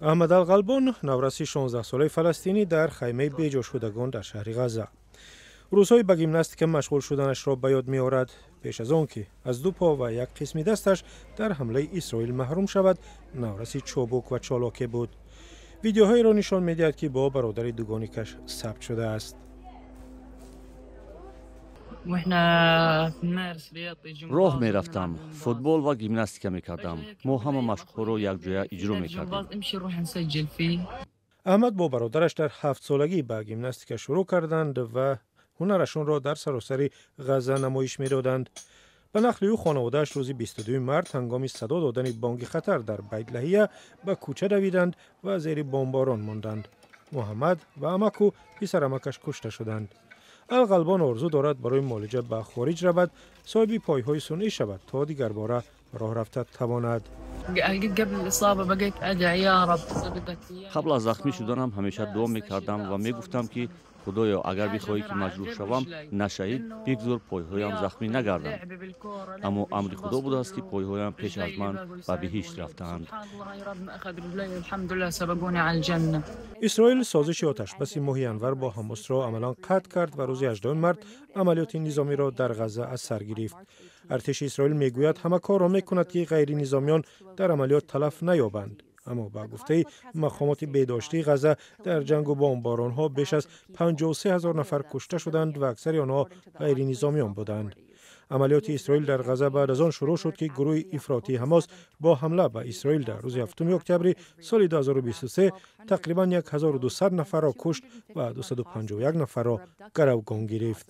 Аҳмад Алғалбон, навраси 16-солаи фаластинӣ дар хаймаи беҷошудагон дар шаҳри Ғазза, рӯзҳои ба гимнастика машғул шуданашро ба ёд меорад. Пеш аз он ки аз ду по ва як қисми дасташ дар ҳамлаи Исроил маҳрум шавад, навраси чобук ва чолоке буд. Видеоҳоеро нишон медиҳад, ки бо бародари дугоникаш сабт шудааст. Роҳ мерафтам, футбол ва гимнастика мекардам. Мо ҳама машқҳоро якҷоя иҷро мекардем. Аҳмад бо бародараш дар 7-солагӣ ба гимнастика шурӯъ карданд ва ҳунарашонро дар саросари Ғазза намоиш медоданд. Ба нақли ӯ, хонаводааш рӯзи 22 март ҳангоми садо додани бонги хатар дар Байтлаҳия ба кӯча давиданд ва зери бомборон монданд. Муҳаммад ва амаку писарамакаш кушта шуданд. Алғалбон орзу дорад барои муолиҷа ба хориҷ равад, соҳиби пойҳои сунъӣ шавад, то дигарбора роҳ рафта тавонад. Қабл аз захмӣ шуданам ҳамеша дуо мекардам ва мегуфтам, ки худоё, агар бихоҳӣ, ки маҷрӯҳ шавам, на шаҳид, бигзор пойҳоям захмӣ нагарданд. Аммо амри Худо будааст, ки пойҳоям пеш аз ман ба биҳишт рафтаанд. Исроил созиши оташбаси моҳи январ бо Ҳамосро амалан қатъ кард ва рӯзи 8 март амалиёти низомиро дар Ғазза аз сар гирифт. Артиши Исроил мегӯяд, ҳама корро мекунад, ки ғайринизомиён дар амалиёт талаф наёбанд. Аммо ба гуфтаи мақомоти беҳдоштии Ғазза, дар ҷангу бомборонҳо беш аз 53 ҳазор нафар кушта шуданд ва аксари онҳо ғайринизомиён буданд. Амалиёти Исроил дар Ғазза баъд аз он шурӯъ шуд, ки гурӯҳи ифротии Ҳамос бо ҳамла ба Исроил дар рӯзи 7 октябри соли 2023 тақрибан 1200 нафарро кушт ва 251 нафарро гаравгон гирифт.